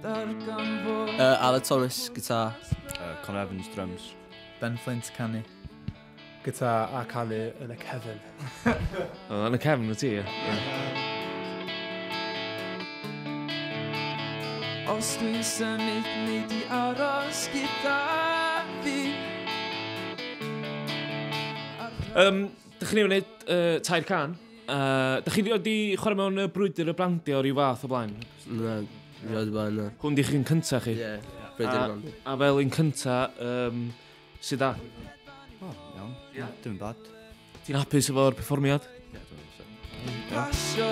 Darganfod Aled Thomas, guitar. Conor Evans, drums. Ben Flint, canu. Guitar a canu yn y cefn. O, yn y cefn wyt ti, ie? Os dwi'n symud neu di aros gyda fi. Dych chi'n ei wneud tair can. Dych chi wedi chwarae mewn brwydr y brandio o ryw fath o blaen? Na, rioed o blaen, na. Hwn di chi'n cynta chi? Ie, brwydr y brandio. A fel un cynta, sydd da? O, iawn. Dim yn bad. Ti'n hapus efo'r perfformiad? Ie, dwi'n hapus. Pasio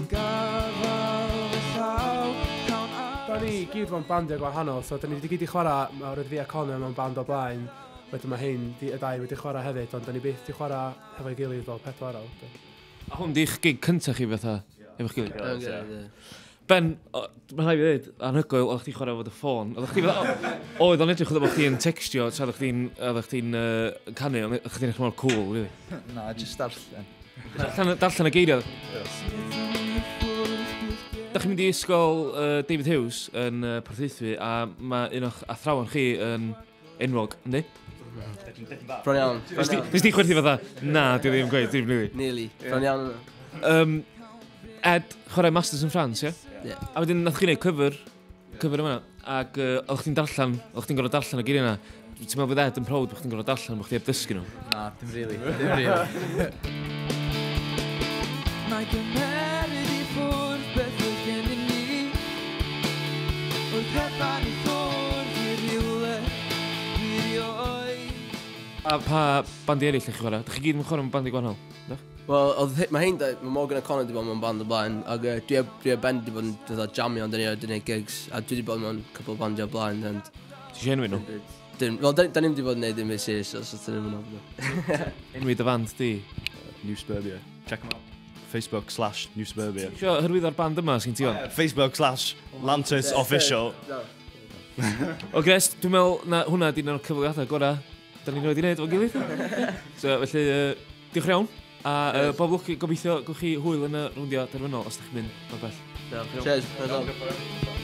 Gafal fy llaw Cawn Da ni gyd mewn bandiau gwahanol, so da ni wedi gyd i chwarae, mae roedd fi a Conor mewn band o blaen, wedyn mae hyn, di, y dau wedi chwarae hefyd, ond da ni byth wedi chwarae hefo'i gilydd fel pedwar awr. A hwn di'ch gig cynta chi fatha, efo'ch gilydd? Ie. Ben, mae'n rhaid i fi ddweud, anhygoel, oeddech chdi chwarae efo dy ffôn. Oeddech chdi fatha, oedd o'n edrych oedd bod chdi'n textio tra oeddech chdi'n canu, ond oeddech chdi'n edrych mor cool, really. Na, just darllen. Darllen y geiriau. Da chi'n mynd i ysgol David Hughes yn Porthaethwy, a mae un o'ch athrawon chi yn enwog, yndi? Bron iawn. Nes di chwerthu fatha, na, di ddim gweud, ddim really. Nearly. Bron iawn yna. Ed, chwarae Masters in France, ie? Ie. A wedyn nath chi wneud cover yma, ac oeddech chdi'n darllen, oeddech chdi'n gorfod darllen y geiriau yna. Ti'n meddwl bydd Ed yn proud bod chdi'n gorfod darllen, bod chdi heb dysgu nhw? Na, dim really. Dim really. Mae gymeryd i ffwrdd beth oedd gennym ni Wrth hedfan i ffwrdd i rywle dwi erioed. A pa bandiau eraill ych chi chwarae? Dych chi gyd yn chwarae mewn bandiau gwahanol? Dych? Wel, mae hein, mae Morgan a Connor wedi bod mewn band o blaen, ac dwi a Ben wedi bod yn fatha jamio, ond dyn ni wedi gwneud gigs, a dwi wedi bod mewn couple o bandiau o blaen, ond Ti eisiau enwi nhw? Dim, wel, da ni'm wedi bod yn neud dim byd serious, so dyn ni'm yn ofyn. Enwi dy fand di? New Suburbia. Check them out. Facebook slash New Suburbia. Ti eisiau hyrwyddo'r band yma sy'n ti on? Facebook slash Lantis Official. O Gres, dwi'n meddwl na hwnna di un o'r cyfweliadau gorau da ni'n wedi wneud efo'n gilydd. So, felly, diolch yn iawn. A bob lwc, gobeithio gwch chi hwyl yn y rowndiau derfynol os ydych chi'n mynd mor bell. Cheers. Nice one.